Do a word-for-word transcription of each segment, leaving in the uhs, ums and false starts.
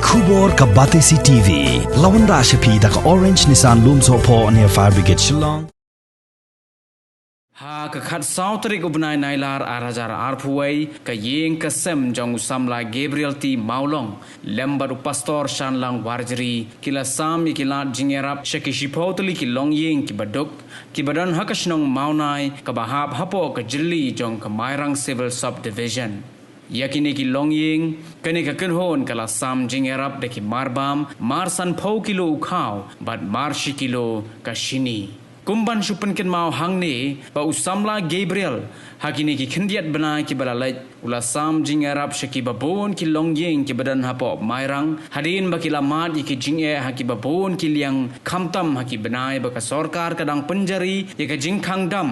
Khubor ka Batesi T V. La wanrah sha phi da ka Orange Nissan Lumsohphoh near Fire Brigade Shillong. Ha ka khatsaw tarik u bnai Nailar ar hajar arphew wei, ka ïing ka sem jong u samla Gabriel T Mawlong lem bad u pastor Shanlang Warjri ki la sam ïa ki lad jingïarap sha ki shiphew tylli ki longïing kiba duk kiba don ha ka shnong Mawnai kaba hap hapoh ka jylli jong ka Mairang Civil Subdivision. Ïa kine ki longïing, kane ka kynhun ka la sam jingïarap da ki marbam mar sanphew kilo u khaw bad mar shi kilo ka shini. Kum ban shu pynkynmaw hangne ba u samla Gabriel ha kine ki khyndiat bnai kiba la leit u la sam jingïarap sha kiba bun ki longïing kiba don hapoh Mairang hadien ba ki la mad ïa ki jingeh ha kiba bun ki liang, khamtam ha ki bnai ba ka sorkar ka dang pynjari ïa ka jingkhang dam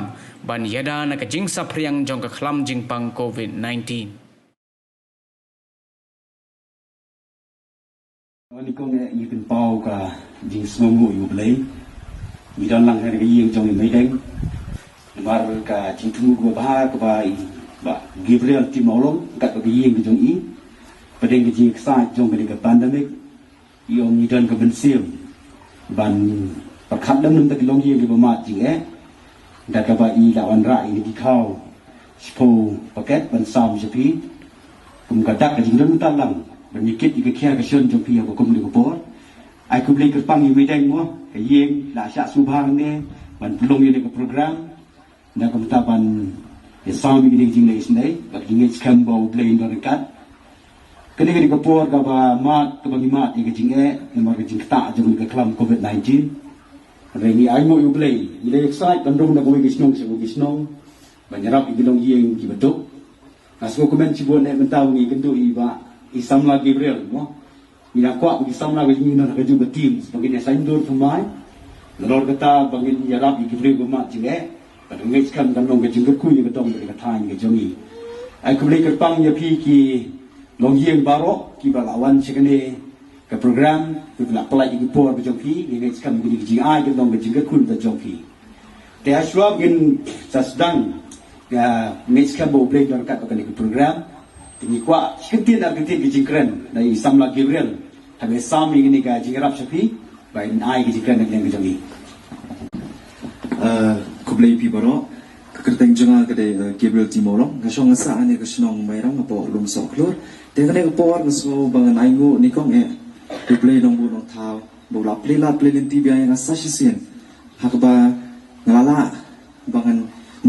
ban ïada na ka jingsaphriang jong ka khlam jingpang covid nineteen. Wan i kong eh, ngi pynpaw ka jingsngewnguh ïa U Blei. Ngi don lang ha ka ïing jong i Meideng. Namar ka jingthmu kaba bha kaba i Bah Gabriel T Mawlong, kat ka ïing ka jong i. Pdeng ka jingksaid jong ka pandemic, i ong ngi don ka mynsiem ban pyrkhat lem na bynta ki longïing kiba mad jingeh. Da kaba i la wanrah ïa ki khaw shiphew paket ban sam sha phi. Kum ka dak ka jingdon mynta lang ban ïa kit ïa ka khia ka shon jong phi ha ka kum kane ka por. Ai khublei kyrpang ïa i Meideng mo, ka ïing la shah sngewbha hangne ban pynlong ïa kane ka program. Na ka bynta ban ïa sam ïa kine ki jingleh isynei bad ngi ngeit skhem ba U Blei un don ryngkat. Kane ka dei ka por kaba mad kaba ngi mad ïa ka jingeh namar ka jingktah jong ka khlam covid nineteen. Hynrei ngi ainguh ïa U Blei, ngi la ïaksaid ban rung na kawei ka shnong sha kawei ka shnong ban ïarap ïa ki longïing kiba duk. Nga sngewkmen shibun eh mynta ba ngi kynduh ïa i Bah, i samla Gabriel mo. Ngi la kwah ba ki samla ka jong ngi na ka jong ka team ba ngin ïa saiñdur thymmai. Nalor kata ba ngin ïarap ïa ki briew ba mad jingeh. Bad nga ngeit skhem kan long ka jingkyrkhu ïa ka dong bad ka thaiñ ka jong ngi. Ai khublei kyrpang ïa phi ki longïing baroh kiba la wan sha kane ka program, kiba la pynlait ïa ki por ka jong phi. Nga ngeit skhem kine ki jingai kan long ka jingkyrkhu ka jong phi. Te ha shuwa ngin sa sdang, nga ngeit skhem ba U Blei un don ryngkat bad kane ka program. Te ngi kwah shi kyntien ar kyntien ki jingkren na i samla Gabriel. Haba sam ïa kane ka jingïarap sha phi, ba in ai ki jingkren na ka liang ka jong i. Ah, khublei phi baroh. Ka kyrteng jong nga ka dei, ah, Gabriel T Mawlong. Nga shong nga sah ha kane ka shnong Mairang hapoh Lumsohkhlur. Te kane ka por nga sngew ba ngan ainguh nyngkong eh ïa U Blei Nongbuh Nongthaw ba u la plie lad plie lynti biang ïa nga sa shisien. Ha kaba nga la lah ba ngan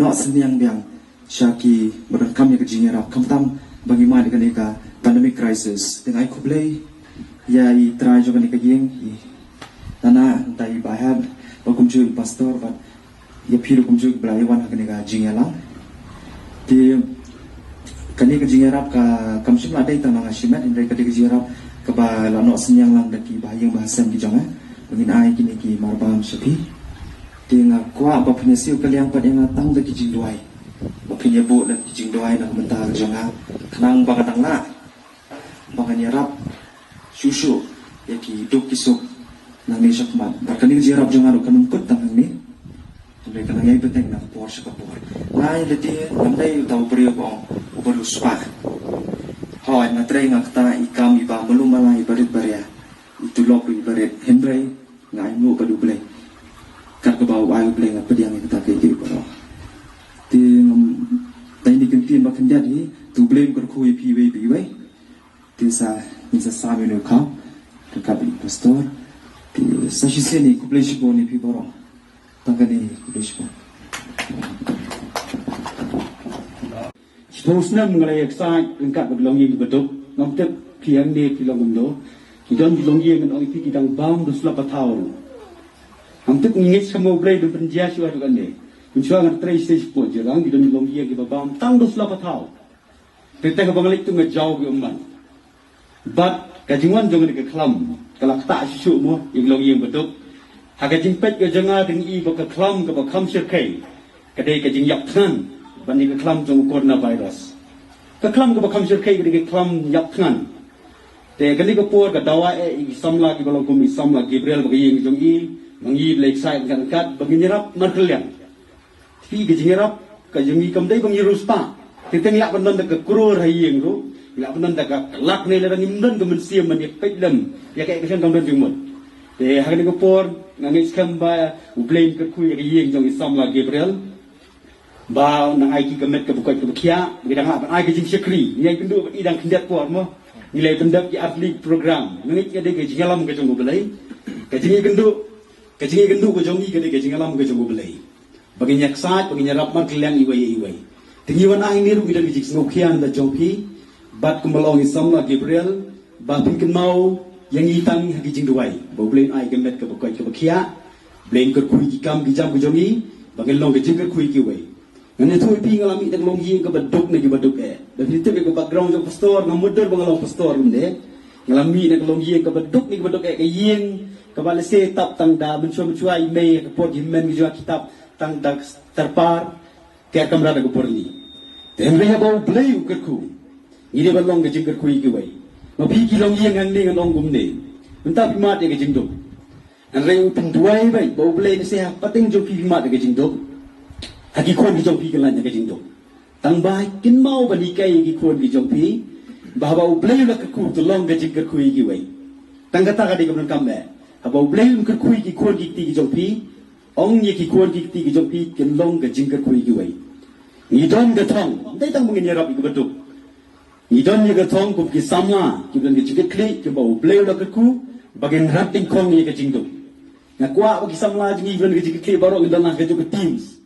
noh synñiang biang sha kiba donkam ïa ka jingïarap khamtam ba ngi mad ïa kane ka pandemic crisis. Te nga ai khublei ïa i trai jong kane ka ïing, i nana, nangta i Bah Hep, bad kumjuh i pastor bad ïa phi ruh kumjuh ba la ïa wan ha kane ka jingïalang. Te kane ka jingïarap ka kam shym la dei tang na nga shimet, hynrei ka dei ka jingïarap kaba la noh synñiang lang da ki bahaïing bahasem ki jong nga ba ngin ai kine ki marbam sha phi. Te nga kwah ba phin ïa siew kylliang pat ïa nga tang da ki jingduwai, ba phin ïa buh lem ki jingduwai na ka bynta ka jong nga, khnang ba nga dang lah ba ngan ïarap shuh shuh ïa ki duk ki suk nangne shakhmat. Bad kane ka jingïarap jong nga ruh kan ym kut tang hangne, hynrei kan nang ïai bteng na ka por sha ka por. Nga ïa lade ngam dei uta u briew ba ong uba riewspah. Hooid, nga trei nga ktah i kam iba malu mala, iba rit ba ria, i tulop iba rit, hynrei nga ainguh bad U Blei kat kaba u ai U Blei, nga pdiang ïa kata kaei kaei baroh. Te ngam dei ni kyntien ba khyndiat hi, te U Blei un kyrkhu ïa phi iwei pa iwei. Te sa, ngin sa sam ïa u khaw ryngkat i pastor. Te sa shisien hi, khublei shibun ïa phi baroh. Tang kane, khublei shibun. Shiphew snem nga la ïaksaid ryngkat bad longïing ba duk. Ngam tip phi hangne phi long kumno. Ki don ki longïing ngan ong ïa phi ki dang bam da u slap pathaw ruh. Ngam tip, ngi ngeit skhem ba U Blei un pynjia shuwa haduh katne. Mynshuwa nga trei shisha shapoh Jirang, ki don ki longïing kiba bam tang da u slap pathaw. Te tang haba nga leit tu nga jaw ki ummat. Bad ka jingwan jong kane ka khlam ka la ktah shuh shuh mo ïa ki longïing ba duk. Ha ka jingpeit ka jong nga te nga i ba ka khlam kaba kham shyrkhei ka dei ka jingïap thngan ban ïa ka khlam jong u coronavirus. Ka khlam kaba kham shyrkhei ka dei ka khlam ïap thngan. Te kane ka por ka dawa eh ïa ki samla kiba long kum i samla Gabriel bad ka ïing jong i, ma ngi la ïaksaid ryngkat ryngkat ba ngin ïarap markylliang. Te ka jingïarap ka jong ngi kam dei ba ngi riewspah. Te tang ïa ban don da ka kror ha ïing ruh, Lah ban don da ka lak ne lada ngim don ka mynsiem ban ïa peit lem ïa ka action kam don jingmut. Te ha kane ka por nga ngeit skhem ba U Blei un kyrkhu ïa ka ïing jong i samla Gabriel. Ba nang ai ki ka met kaba koit kaba khiah, ba ki dang lah ban ai ka jingshakri. Ngi ïakynduh ba i dang khyndiat por mo. Ngi la pyndep ki athlete program. Nga ngeit ka dei ka jingïalam ka jong U Blei. Ka jingïakynduh, ka jingïakynduh ka jong ngi ka dei ka jingïalam ka jong U Blei. Ba ngin ïaksaid, ba ngin ïarap markylliang iwei ïa iwei. Te ngi wan ai hangne ruh ngi don ka jingsngewkhia na jong phi bad kumba la ong i samla Gabriel, ba phin kynmaw ïa ngi tang ha ki jingduwai. Ba U Blei un ai ka met kaba koit kaba khiah. Blei un kyrkhu ïa ki kam ki jam ka jong ngi, ba ngin long ka jingkyrkhu ïa kiwei. Ngan ïathuh ïa phi, nga la mih na ka longïing kaba duk ne kiba duk eh. Da phi tip ïa ka background jong pastor, ngam mutdur ba nga long pastor kumne. Nga la mih na ka longïing kaba duk ne kiba duk eh, ka ïing kaba lehse tap tang da mynshuwa mynshuwa i mei, ka por ki hynmen ki jong ki tap tang da tyrpar, ka kamra da ka por ni. Te hynrei haba U Blei u kyrkhu, ngi dei ban long ka jingkyrkhu ïa kiwei. Ma phi ki longïing hangne ngan ong kumne. Mynta phi mad ïa ka jingduk. Hynrei u pynduwai beit ba U Blei un sa ïa pateng jong phi, phi mad ïa ka jingduk. Ha ki khun ki jong phi kin lait na ka jingduk. Tang ba kynmaw ban hikai ïa ki khun ki jong phi ba haba U Blei u la kyrkhu to long ka jingkyrkhu ïa kiwei. Tang kata ka dei ka donkam eh. Haba U Blei un kyrkhu ïa ki khun ki kti ki jong phi, ong ïa ki khun ki kti ki jong phi kin long ka jingkyrkhu ïa kiwei. Ngi don ka thong, ym dei tang ba ngin ïarap ïa kiba duk. Ngi don ïa ka thong kum ki samla kiba don ka jingkitkhlieh, kiba U Blei u la kyrkhu ba ngin rat dyngkhong ïa ka jingduk. Nga kwah ba ki samla jong ngi kiba don ka jingkitkhlieh baroh ngin don la ka jong ka teams.